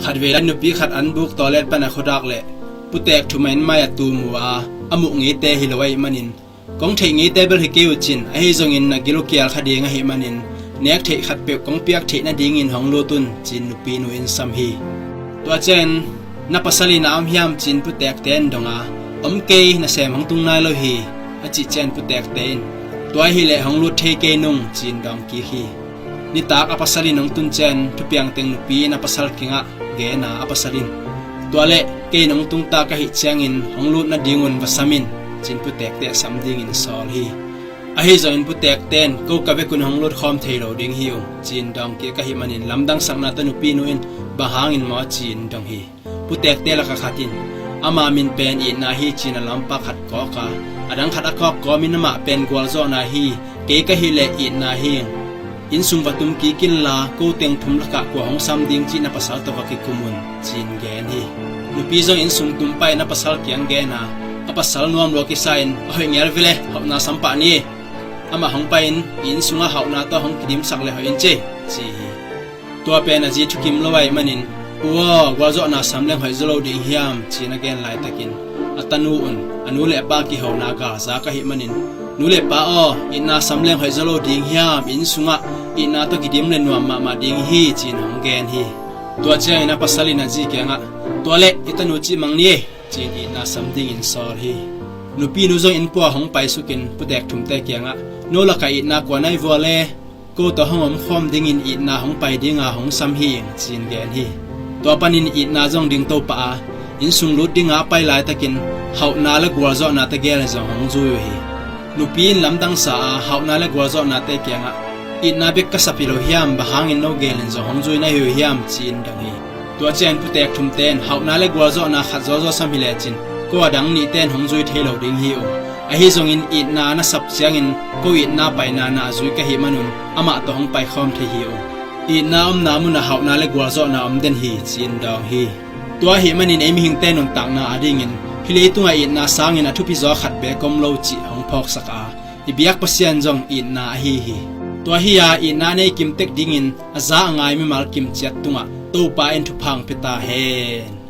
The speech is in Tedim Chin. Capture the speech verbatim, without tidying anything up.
Khatvei lai nupi khat an buk toilet pan a khuadak leh putek thum a inn mai a tum uh a, a muh ngeite hi lo ahih manin, kong theih ngeite bel hi kei uh cin, ahi zongin na gil uh kial kha ding ahih manin, nek theih khatpeuh kong piak theih nadingin hong lut un, cin nupi nu in sam hi. Tua ciangin, na pasal inn ah om hiam cin putekte in dong a, om kei, nasem hong tung nai lo hi, a cih ciangin putekte in, tua ahih leh hong lut thei kei nung, cin dawng kik hi. Nitak a pasal inn hong tun ciangin thupiang teng nupi in a pasal kiangah gen a, a pasal in, tua leh kei in hong tungta ka hih ciangin hong lut nadingun va sam in, cin putekte sam dingin sawl hi. Ahi zongin putekte in, ko ka vekun hong lut khawm thei lo ding hi ung, cin dawng kik ahih manin lamdang sakna tawh nupi nu in, bang hangin maw cin dong hi. Putekte laka khat in, ama min pen Itna hi cin a lawmpa khat kawk a, a dang khat a kawk kawmin amah pen Gualzawhna hi, kei ka hih leh Itna hi. Inn sung va tum kik inla, ko teng thum lakah kua hong sam ding cih na pasal tawh va kikum un, cin gen hi. Nupi zong inn sung tum pai-in a pasal kiang gen a, a pasal nuam lua kisa in, a hoih ngel vele, hauhna sam pah ni. Amah hong pai-in, inn sungah hauhna tawh hong kidimsak le hoih in ci, ci hi. Tua pen a zi thukim lo ahih manin, u aw, Gualzawhna sam leng hoih zaw lo ding hiam, ci-in a gen laitakin, a tanu un, a nu le a pa kihona galzak ahih manin, nu le pa aw, Itna sam leng hoih zaw lo ding hiam, inn sungah Itna tawh kidim le nuam mahmah ding hi, ci-in hong gen hi. Tua ciangin a pasal in a zi kiangah, tua leh i tanu cih mang ni, ci-in Itna sam dingin sawl hi. Nupi nu zong inn pua hong paisukin putek thumte kiangah, no lakah Itna kua na hi vua le, ko tawh hong omkhawm dingin Itna hong pai dinga hong sam hi ing, ci-in gen hi. Tua panin Itna zong dingto pah a, inn sung lut dinga a pai laitakin, hauhna le gualzawhna tegel in zong hong zui uh hi. Nupi in lamdang sa a, hauhna le gualzawhnate kiangah, Itna bek ka sap hi lo hiam, bang hangin no gel in zong hong zui na hi uh hiam, ci-in dong hi. Tua ciangin putek thumte in, hauhna le gualzawhna khat zawzaw sam hi lecin, ko a dang nihte in hong zui thei lo ding hi ung. Ahi zongin Itna na sap ciangin ko Itna paina na a zui ka hih manun amah tawh hong paikhawm thei hi ung. Itna omna munah hauhna le gualzawhna om den hi, ci-in dawng hi. Tua ahih manin ei mihingte nuntakna adingin hih leitungah Itna sangin a thupi zaw khat beek om lo cih hong phawksak a, i biak Pasian zong Itna ahi hi. Tua hi-a Itna nei kimtek dingin a za a ngai mimal kimciat tungah Topa in thupha hong pia ta hen.